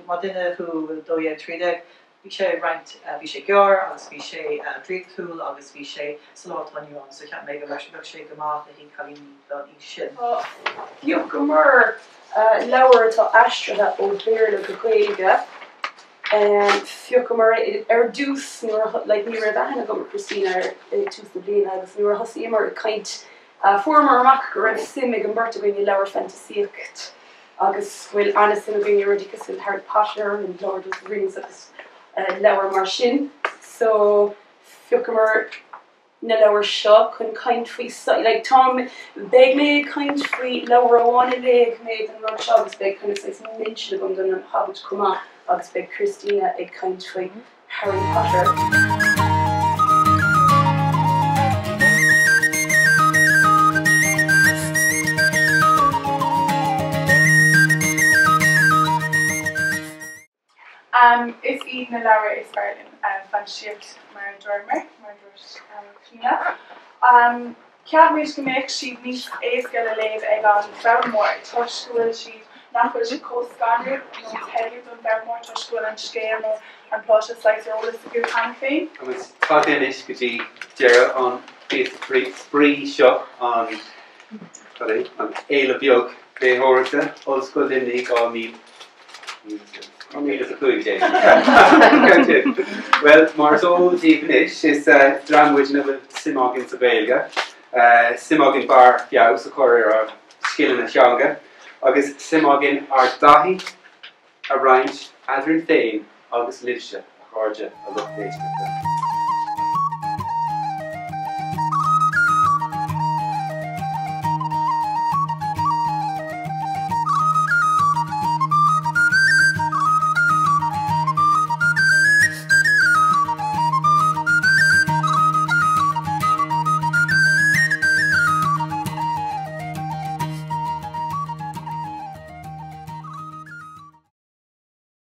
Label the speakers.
Speaker 1: má duine thú 12, 13, bhí sé roinnt, bhí sé gearr agus bhí sé draíochtúil agus bhí sé sa lá atá inniu ann so cheap mé go mbeadh sé go maith le haghaidh cailíní don aois sin.
Speaker 2: Phiocamar leabhar atá aistrithe ó Bhéarla go Gaeilge. Phiocamar é ar dtús nuair a, like ní raibh aithne agam ar Christina ar ag tús na bliana agus nuair a thosaíomar ag caint fuaireamar amach go raibh suim ag an mbeirt againn i leabhair fantaisíocht agus go bhfuil an-suim againn i rudaí cosúil le Harry Potter and Lord of the Rings agus leabhair mar sin. So phiocamar na leabhair seo chun caint faoi so like táim beidh mé ag caint faoi leabhar amháin a léigh mé den rud seo agus beidh kind of saghas mention agam don Hobbit chomh maith agus beidh Christina ag caint faoi Harry Potter.
Speaker 3: Is iad na leabhair is fearr liom fantaisíocht mar a dúramar, mar a dúirt Clíona. Cheap muid go mbeadh siad níos éasca le léamh ag an bhfoghlaimeoir toisc go bhfuil siad, nach bhfuil siad chomh scanrúil nó teidlú don bhfoghlaimeoir toisc go bhfuil an scéal nó an plota saghas ar eolas acu cheana féin.
Speaker 4: Agus tagtha anois go dtí deireadh an phíosa spraoi seo, an, cad é, an Fhéile Bheag Léitheoireachta, Ollscoil Luimnigh 2000. 2015. Bhuel, mar is eol daoibh anois, is dream muid ina bhfuil suim againn sa Ghaeilge, suim againn barr feabhas a chur ar ár scileanna teanga, agus suim againn ár dtaithí a roinnt eadrainn féin agus libhse, a chairde, a lucht éisteachta.